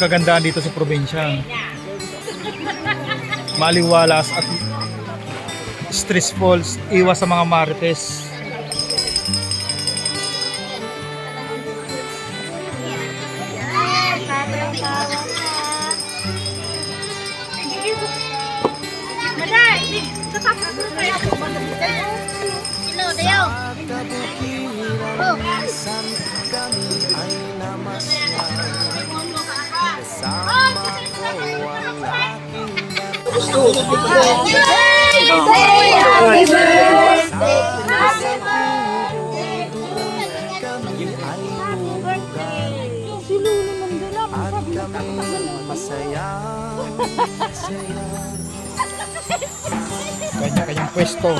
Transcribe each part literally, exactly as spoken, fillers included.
Kagandahan dito sa probinsya. Maliwalas at stressful, iwas sa mga marites. Kanya-kanyang pwesto.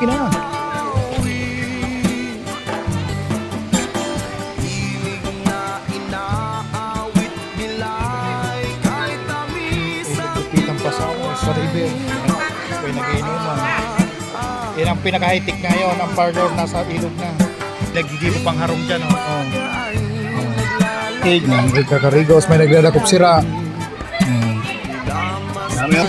Sige na. Pitang pasawa sa river. Ako'y nag-iinuman. Yan ang pinaka-high-tech ngayon. Ang parlor nasa ilog na. Naggigibo pang harong dyan, oh. Oh. Tig, nagkakarigos, may nagdadakop sira. Hmm. Dami, oh.